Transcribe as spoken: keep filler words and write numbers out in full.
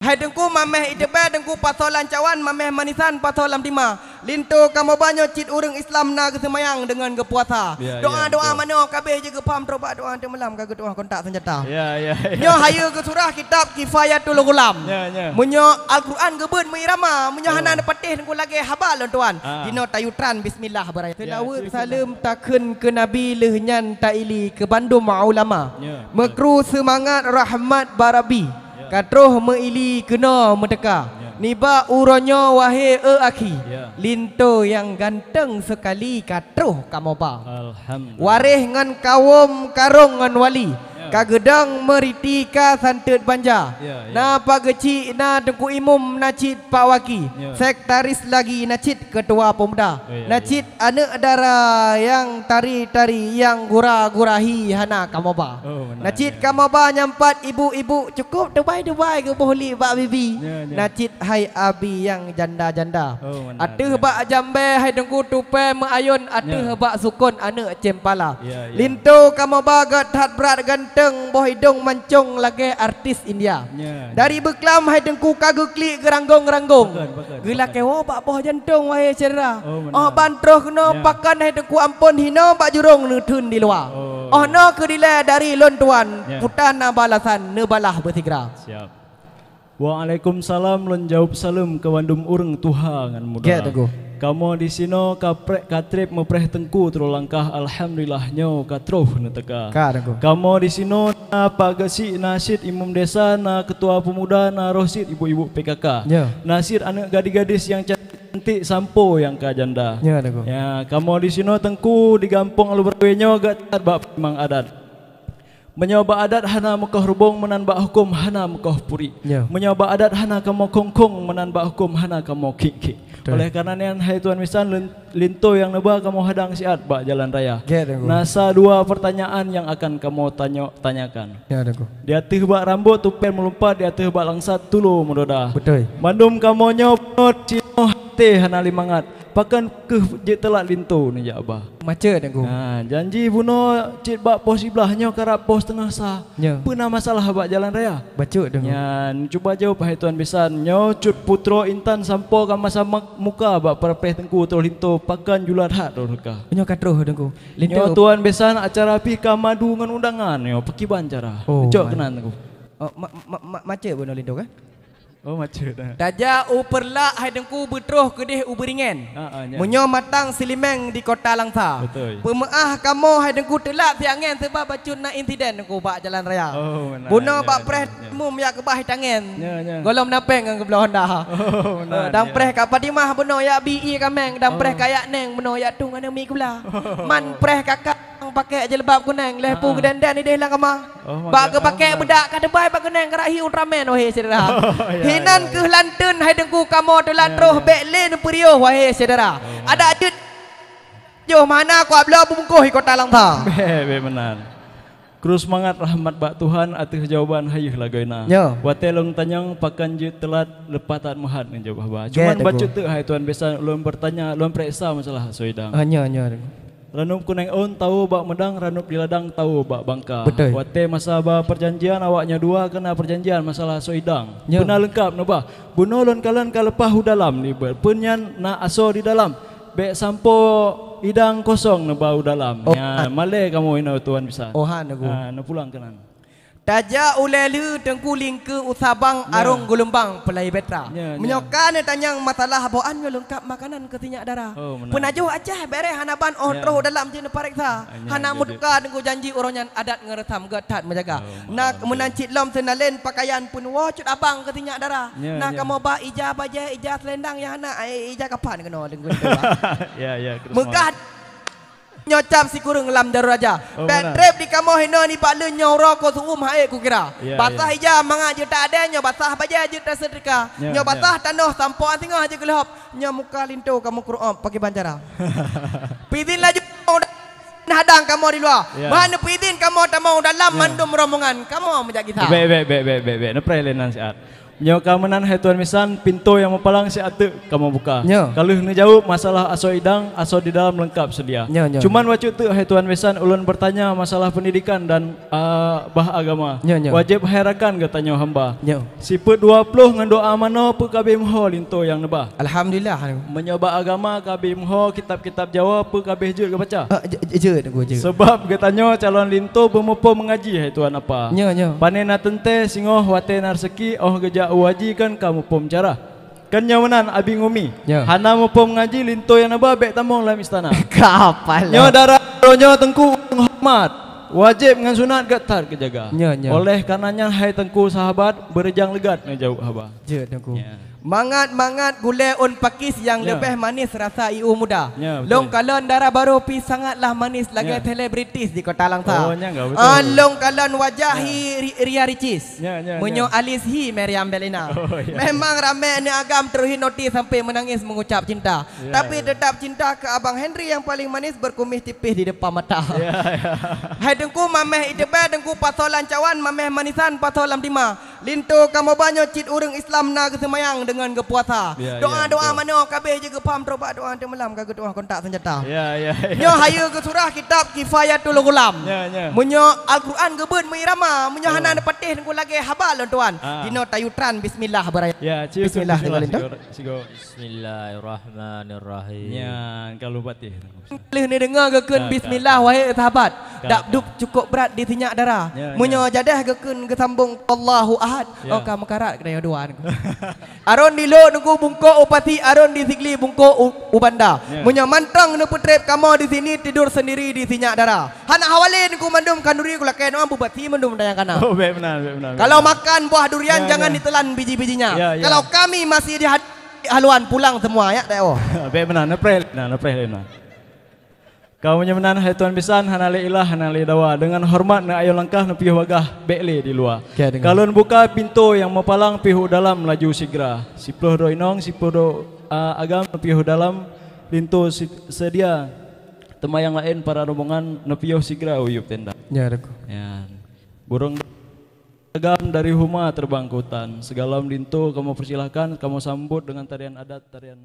Hai Teungku, mamèh iteuba Teungku pasoe lam cawan, mamèh manisan pasoe lam tima. Linto kamoe ba nyoe cit ureueng Islam na geuseumayang deungon geupuasa. Ya, ya, doa-doa betul. Manoe kabeh jeuet geupaham, teuma doa teumalam ka geutuah kontak senjata. Ya, ya, ya. Nyoe hayeue geusurah kitab Kifayatul Ghulam. Ya, ya. Meunyoe Al-Quran geubeuet meuirama, meunyoe hana neupatéh Teungku lagèe haba lôn tuan. Ah. Jinoe tayue tran bismillah beuraya. Ya, seulaweuet silakan. Saleuem takheun keu Nabi lheueh nyan taili keu bandum ulama. Ya, betul. Meukru seumangat rahmat bak Rabbi. Ya. Ka troh meuili keunoe meuteuka. Ya. Nibak uroe nyoe wahé e akhi. Ya. Linto nyang ganteng seukali ka troh kamoe ba. Alhamdulillah. Waréh ngon kawôm karông ngon wali. Ya. Ka geudong meuriti ka santeut banja. Ya, ya. Na Pak Geuchik, na Teungku Imum, na cit Pak Waki. Ya. Sekretaris lagi na cit Ketua Pemuda. Oh, ya, na cit aneuk dara nyang tari-tari nyang gura-gura hi hana kamoe ba. Oh, meunan, ya. Na cit kamoe ba nyang pat ibu-ibu cukup teubai-teubai geuboh li bak bibi. Ya, ya. Na cit hai abi nyang janda-janda. Oh, meunan, ya. Ateueh bak jambé hai Teungku tupée meuayôn, ateueh bak sukon aneuk cempala. Ya, ya. Linto kamoe ba gét that brat ganteng, boh idong mancong lagée artis India. Ya, ya. Dari beuklam hai Teungku ka geuklik geuranggong-ranggong. Pakon, pakon, pakon. Geulakée woe bak boh jantong wahé syedara. Oh, meunan. Oh ban troh keunoe pakon hai Teungku amphon hinoe bak jurông neutheun di luwa. Oh. Oh noe keu dilée dari lôn tuan, puta na balasan neubalah beusigra. Siap. Waalaikumsalam, lôn jaweueb saleuem keu bandum ureuëng tuha ngon muda. Gét, Teungku. Kamoe disinoe ka prek ka treb meupreh Teungku troh langkah, alhamdulillah nyoe ka troh neuteuka. Ka, Teungku. Kamoe disinoe na Pak Geuchik, na cit Imum Desa, na Ketua Pemuda, na roh cit ibu-ibu P K K. Ya. Na cit aneuëk gadis-gadis nyang cantik sampoe nyang ka janda. Ya, Teungku. Ya, kamoe disinoe Teungku di gampông Alue Beurawe nyoe gét that bak peumang adat. Meunyoe bak adat hana meukoh rubong, meunan bak huköm hana meukoh puri. Ya. Meunyoe bak adat hana kamoe khong-khong, meunan bak huköm hana kamoe khiek-khiek. Betul. Oleh karena nyan, hai tuan bisan, lin-, linto nyang neuba kamoe hadang siat bak jalan raya. Gét, Teungku. Na sa dua pertanyaan nyang akan kamoe tanyo-, tanyakan. Ya, Teungku. Di ateueh bak rambôt tupée meulumpat, di ateueh bak langsat tulo meudoda. Betul. Mandum kamoe nyoe bunoe sinoe até hana lé mangat. Pakon keuh jeuet teulat linto neujak ba? Macet, Teungku. Ha, janji bunoe cit bak poh siblaih, nyoe karab poh siteungoh sa. Ya. Peue na masalah bak jalan raya? Bacut, Teungku. Nyan, cuba jaweueb hai tuan bisan. Nyoe cut putroe intan sampoe ka masa mak-, muka bak peurapéh Teungku troh linto, pakon jula that troh teuka. Nyoe ka troh, Teungku. Linto. Nyoe tuan bisan acara pih ka madu ngon undangan nyoe, pakriban cara? Oh, cok ma-, keunan, Teungku. Oh, ma-, ma-, ma-, macet bunoe linto, kan? Oh, macet, eh. Tajak u Peureulak hai Teungku beutroh keudeh u Beuringén. Ha, ha, nyan. Meunyoe matang Seulimeng di Kota Langsa. Betul. Peumeuáh kamoe hai Teungku teulat siangén seubab bacut na insiden Teungku bak jalan raya. Oh, meunan, bunoe nyan, bak preh nyan, nyan. Imum jak keubah tangen. Nyan, nyan. Golom napeng ngon geubloe Honda. Oh, meunan, eh, dan nyan. Preh Kak Fatimah bunoe jak bi ie kaméng, dan preh Kak Yak Neng bunoe jak tueng aneuk mi gula. Oh. Man preh kakak pakèk jilbab kuneng, lheuh pu geudendeng ideh lam kama. Oh, bak geupakèk beudak ka teubai bak keuneng, ka rahi Ultraman, wahé syedara. Oh, ya, ya, ya. Hinan keuh lanteuen hai Teungku kamoe teulat troh, ya, bék lé neupeuriôh, wahé syedara. Oh. Adak jeuet joh mana kuat bloe bungkôh di Kota Langsa. Bék, bék meunan. Kru seumangat rahmat bak Tuhan ateueh jawaban hayeuh lagoina. Ya. Watée lôn tanyong pakon jeuet teulat, leupah that meuhat ngon jaweueb haba. Ya, Teungku. Cuman bacut teuk hai tuan bisan, lôn beutanya, lôn peuriksa masalah asoe idang. Ah, nyo, nyo, Teungku. Ranup kuneng ôn tawoe bak meudang, ranup di ladang tawoe bak bangka. Beutôi. Watée masa ba peujanjian awaknyoe dua keuna peujanjian masalah asoe idang. Nyo. Beuna leungkap neuba. Bunoe lôn kalon ka leupah u dalam nibak. Peue nyan na asoe di dalam. Bék sampoe idang kosong neuba u dalam. Oh, nyan, han. Malée kamoe inoe tuan bisan. Oh, han, Teungku. Ha, neupulang keunan. Tajak ulée lheueh Teungku lingkeue u Sabang, ya, arong geulumbang peulai betra. Ya, ya. Meunyoe ka neutanyong masalah boh an nyoe leungkap makanan keu sinyak dara. Oh, meunan. Peunajoh Aceh bereh hana ban óh, ya, troh dalam jeuet neupareksa. Ya, hana, ya, meutuka Teungku janji uroe nyan adat ngon reusam gét that meujaga. Oh, meunan. Nah, meunan cit lom seunalén pakaian peunuwoe cut abang keu sinyak dara. Ya, nah, ya. Kamoe ba ija bajée, ija selendang nyang hana, eh, ija kapan keunoe Teungku. Ya, ya, kru seumangat. Meugah Nyoe cap sikureueng lam jaroe raja. Oh, bék meunan. Treb di kamoe hinoe nibak leuen nyoe uroe ko su'um ha'ék kukira. Ya, basah, ya. Ija mangat jeuet ta-adée, nyoe basah bajée jeuet taseutrika. Ya, nyoe, ya. Basah tanoh sampoe singoh jeuet geulhôb. Nyoe muka linto kamoe kru'ob pakriban cara. Peuidin laju hadang kamoe di luwa. Ya. Bah neupeuidin kamoe tamong dalam, ya, mandum rombongan. Kamoe meujak gisa. Bék, bék, bék. Neupreh lé nan siat. Nyoe ka meunan hai Tuan Bisan, pintoe nyang meupalang siat teuk kamoe buka. Nyoe. Ka lheueh neujaweueb masalah asoe idang, asoe di dalam leungkap seudia. Nyoe, nyoe. Cuman bacut teuk hai Tuan Bisan, ulôn beurtanya masalah peundidikan dan, a, bah agama. Nyoe, nyoe. Wajéb hai rakan geutanyoe hamba. Nyoe. Sifeuet dua ploh ngon doa manoe peue ka abéh meuho linto nyang neuba. Alhamdulillah. Meunyoe bak agama ka abéh meuho kitab-kitab Jawa peue ka abéh jeuet geubaca. Ah, je-, je-, jeuet, Teungku, jeuet. Sebab geutanyoe calon linto beumuphom meungaji hai Tuan Apa. Nyoe, nyoe. Pané na teuntée singoh watée na reuseuki óh geujak u haji kan ka muphom cara. Kan nyoe meunan Abi Ngumi. Nyoe. Hana muphom ngaji linto nyang neuba bék tamong lam istana. Kapal. Nyoe dara droeneuh Teungku ureuëng hormat. Wajéb ngon sunat gét that geujaga. Nyoe, nyoe. Oleh karena nyan hai Teungku sahabat, beureujang leugat neujaweueb haba. Jeuet, Teungku. Ya. Mangat-mangat gulée ôn pakis nyang Ya. leubeh manis rasa iu muda. Ya, betul. Lôn kalon dara barô pih sangatlah manis lagée Ya. selebritis di Kota Langsa. Oh, nyan ka betul. Ah, lôn kalon wajah Ya. hi ri-, Ria Ricis. Ya, ya, Meunyoe ya. alis hi Meriam Belina. Oh, ya. Memang ramé aneuk agam terhipnotis sampai menangis mengucap cinta. Ya, Tapi ya. tetap cinta ke Abang Henry yang paling manis berkumis tipis di depan mata. Ya, ya. Hai Teungku, mameh iteuba Teungku pasoe lam cawan, mameh manisan pasoe lam tima. Linto kamoe ba nyoe cit ureuëng Islam na geuseumayang deungon geupuasa. Ya, ya, Doa-doa betul. manoe ka abéh jeuet geupaham, troh bak doa teumalam ka geutuah kontak senjata. Ya, ya, ya. Nyoe hayeue geusurah kitab Kifayatul Ghulam. Ya, ya. Meunyoe Al-Quran geubeuet meuirama, meunyoe Oh. hana neupatéh Teungku lagée haba lôn tuan. Ah. Dinoe tayue tran bismillah beuraya. Ya, cium Bismillah, bismillah, Teungku Linto. sigo, sigo. Bismillahirrahmanirrahim. Nyan kalau patéh. Lheueh neudeungoe geukheun Ka, ka, bismillah, ka. wahai sahabat. Ka, Dak ka. dub cukup brat di sinyak dara. Ya, Meunyoe ya. jadah geukheun geusambong Allahu Ahad, Ya. oh ka meukarat keunoe dua. Aron di Lhok Teungku bungkôk u Pasi, aron di Sigli bungkôk u, u Banda. Ya. Meunyoe mantong neupeutreb kamoe di sini tidur sendiri di sinyak dara. Hana hawalé Teungku mandum khanduri kulakée nuang bubati mandum dayang kana. Oh, baik benar, baik benar, baik Kalau benar. makan buah durian Ya, jangan ya. ditelan biji-bijinya. Ya, ya. Kalau kami masih di had-, haluan pulang semua ya, dak oh. Baik benar, neupreh, nah, neupreh lé nah. Ka meunyoe meunan hai Tuan Bisan, hana lé ilah, hana lé dawa. Deungon hormat neuayoe langkah neupiôh bagah bék lé di luwa. Oke, deungon. Ka lôn buka pintoe nyang meupalang piôh u dalam laju sigra. Siploh droe inong, siploh droe, a, agam neupiôh u dalam linto si-, seudia. Teuma nyang laén para rombongan neupiôh sigra u yup tenda. Ya, Teungku. Ya. Burung agam dari huma terbang ke hutan. Sigohlom linto kamoe persilahkan, kamoe sambot dengan tarian adat, tarian